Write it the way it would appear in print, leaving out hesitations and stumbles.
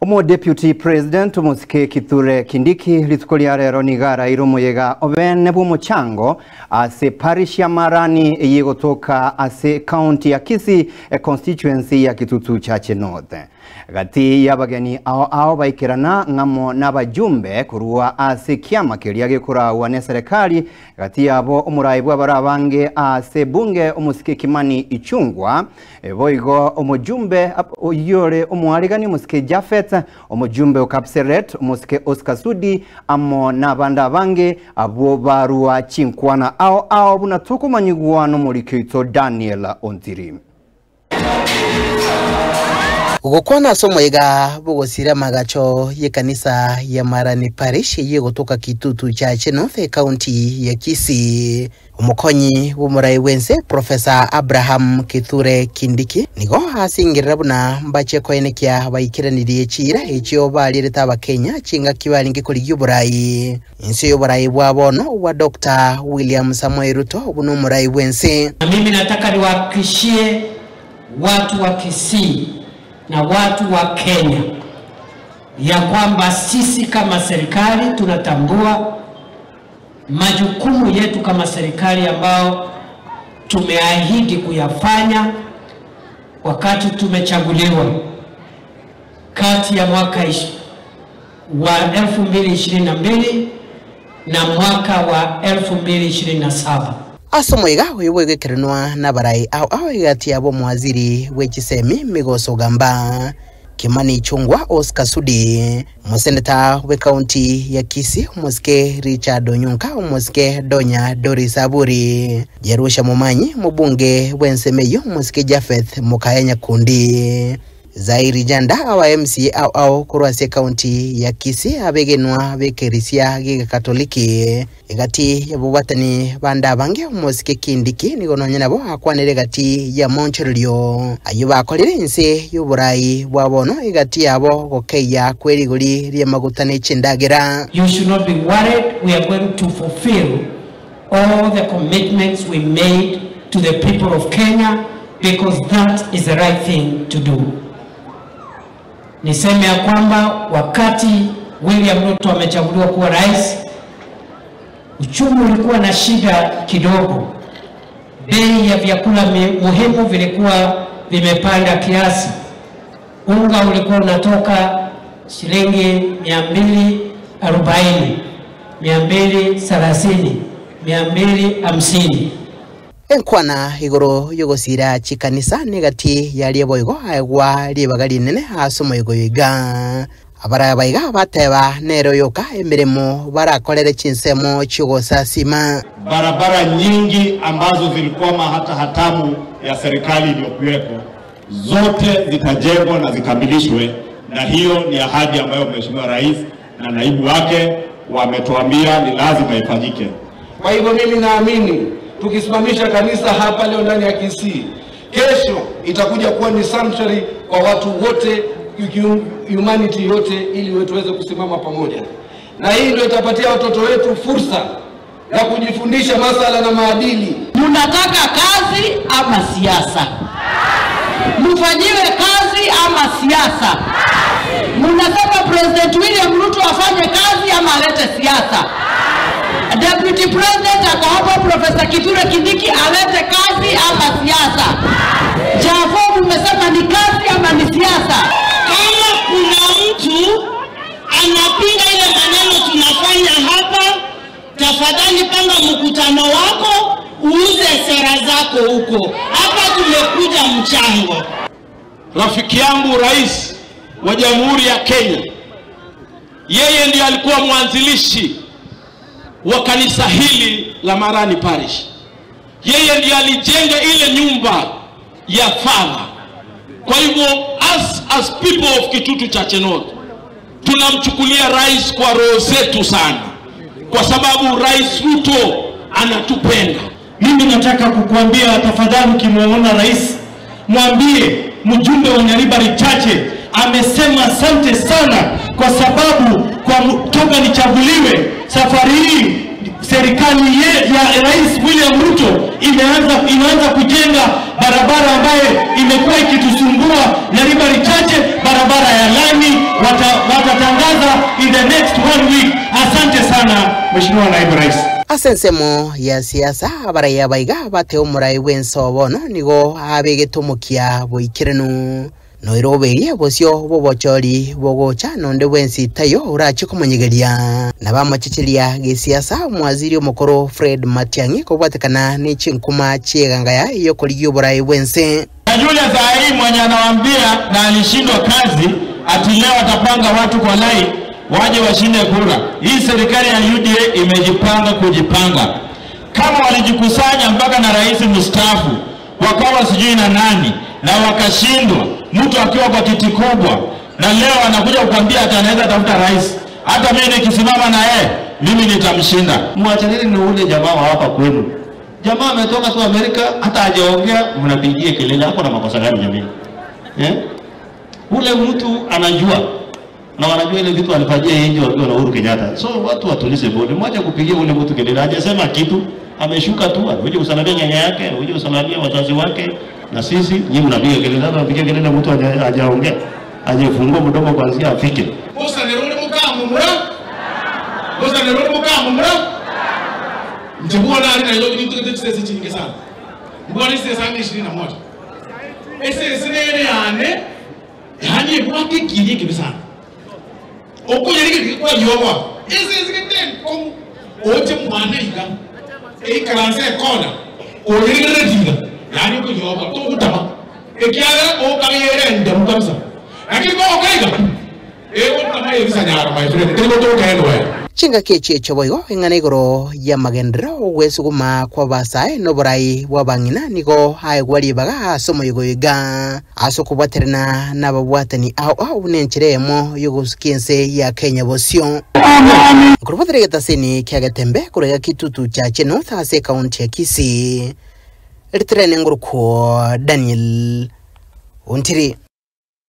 Omo Deputy President Omosike Kithure Kindiki rituko ria rero nigara iromoyega obene bw'omochango ase parish ya Marani eyegotoka ase county ya Kisii constituency ya Kitutu Chache North. Gati y'abageni ao baikerana ng'amo n'abajumbe kurua ase kiama keria gekoragwa ne serikali gati yabo omorai bw'abarabange ase bunge Omosike Kimani Ichungwa boigo omojumbe oyore omwarigani Omosike Jafet omujumbe o Kapseret Omosike Oscar Sudi amo nabanda bange abo barua chinkwana ao buna tukumanyigwa no murikito Daniel Ontiri. Gukwana somo iga bugosira magacho ye kanisa ya Marani Parish ye gotoka Kitutu Chache North County ya Kisii. Omukonyi w'omurai wense Professor Abraham Kithure Kindiki nigo asingirira buna mbache koenekia baikiranirie chira ekyo balireta abakenya chinga kibalinge kori y'oburai insi y'oburai bwabono wa Dr. William Samoei Ruto buno omurai wense. Na mimi nataka niwahakikishie watu wa Kisii na watu wa Kenya ya kwamba sisi kama serikali tunatambua majukumu yetu kama serikali ambao tumeahidi kuyafanya wakati tumechaguliwa kati ya mwaka wa 2022 na mwaka wa 2027. Asomoiga wewegekerenwa nabarai au igati abo mwaziri wechisemi Migoso Gamba Kimani Ichungwa Oscar Sudi museneta we county ya Kisii Omosike Richard Onyonka Omosike Donya Doris Aburi Jerusha Mumanyi mubunge wensemeyo Omosike Jafeth Mukayanya Kundi Zairi Janda awa MC au kurwase county ya Kisii abegenwa bekerisia giga Katoliki egati yabubatani banda bange Omosike Kindiki nigononya nabo akwanire gati ya Montreal ayo bakorire inse y'oburai bwabono egati yabo gokeya kwerigori rya maguta n'echindagira. You should not be worried, we are going to fulfill all the commitments we made to the people of Kenya because that is the right thing to do. Niseme ya kwamba wakati William Ruto amechaguliwa kuwa rais, uchumi ulikuwa na shida kidogo. Bei ya vyakula muhimu vilikuwa vimepanda kiasi. Unga ulikuwa unatoka shilingi 240, 230, 250. Enkwana igoro yogosira chikanisa negati yali boigo aegwa libagali nene asomo igo yiga abaraya baiga bateba nero yoka emirimo barakorere chinsemo chigosasima. Barabara nyingi ambazo zilikwama hata hatamu ya serikali iliyokuwepo zote zitajengwa na zikamilishwe, na hiyo ni ahadi ambayo Mheshimiwa Rais na naibu wake wametuambia ni lazima ifanyike. Kwa hivyo mimi naamini tukisimamisha kanisa hapa leo ndani ya Kisii, kesho itakuja kuwa ni sanctuary kwa watu wote, humanity yote, ili tuweze kusimama pamoja. Na hii ndio itapatia watoto wetu fursa ya kujifundisha masala na maadili. Mnataka kazi ama siasa? Mfanyiwe kazi ama siasa? Mnasema President William Ruto afanye kazi ama alete siasa? Deputy President ako hapa, Professor Kithure Kindiki alete kazi ama siasa? Jafo mmesema ni kazi ama ni siasa? Kama kuna mtu anapinga ile maneno tunafanya hapa, tafadhali panga mkutano wako, uuze sera zako huko. Hapa tumekuja mchango. Rafiki yangu Rais wa Jamhuri ya Kenya, yeye ndiye alikuwa mwanzilishi wa kanisa hili la Marani Parish. Yeye ndiye alijenga ile nyumba ya Father. Kwa hivyo as people of Kitutu Chache North tunamchukulia rais kwa roho zetu sana, kwa sababu Rais Ruto anatupenda. Mimi nataka kukuambia, tafadhali ukimwona rais mwambie mjumbe wa Nyaribari Chache amesema asante sana, kwa sababu kwa toka nichaguliwe safari hii serikali ya Rais William Ruto imeanza kujenga barabara ambayo imekuwa ikitusumbua Nyaribari Chache, barabara ya lami. the next 1 week. Asante sana Mheshimiwa Naibu Rais. Asensemo ya siasa abaraya baiga bate omurai bwensobono nigo abegetumukia boikirenu noiroberie bosio bobochori bogocha nonde bwensi tayo urache kumunyigeria na bamachichilia gesiasa mwaziri omukoro Fred Matiang'i kobwatekana ne chinkuma chiegangaya yokorigyo oborai bwense. Na yule saa hii mwenye anawaambia na alishindwa kazi ati leo atapanga watu kwa line waje washinde kura. Hii serikali ya UDA imejipanga kujipanga. Kama walijikusanya mpaka na rais mstaafu wakawa sijui na nani na wakashindwa, mtu akiwa kwa kiti kubwa, na leo anakuja kukwambia ati anaweza tafuta rais. Hata mimi nikisimama na yeye mimi nitamshinda. Mwachaneni ni ule jamaa wa hapa kwenu. Jamaa ametoka tu Amerika, hata hajaongea mnapigia kelele. Hapo na makosa gani jamii? Ule mtu anajua na wanajua ile vitu alifanyia nje wakiwa na Uhuru Kenyatta. So watu watulize bodi. Mwache kupigia ule mtu kelele. Hajasema kitu, ameshuka tu, anakuja kusalamia nyanya yake, anakuja kusalamia wazazi wake, na sisi nyinyi mnapiga kelele. Sasa mnapigia kelele mtu hajaongea, hajafungua mdomo kuanzia afike. Musa neruri mukamumura. Musa neruri mukamumura. Mtibona ali Nairobi ni tukete sisi chinyingi sana. Mbona sisi sana 21. Ese sinene yane yani bwake kiri kibisa. Okuyerike kwa yowa. Ese sikete kom oche mwana iga. Ikaranse kona. Oyerike dinga. Yani ko yowa to kutama. Ekiara o kagere ndem kabisa. Lakini kwa okaiga. Ego tama ebisa nyara my friend. Tego to kaendwa. Chinga keche choboigo ingana igoro ya magendero gwesuguma kwa basae noborai bwabang'ina nigo aegwa ribaga ase omoigoiga ase okobwaterana na ababwatani ao ao nenchera emo yogosukia ense ya Kenya bosio. Nkorobwatere getaseni kia Getembe korega Kitutu Chache North ase ekaunti ya Kisii. Eritere nengorokwo Daniel Ontiri.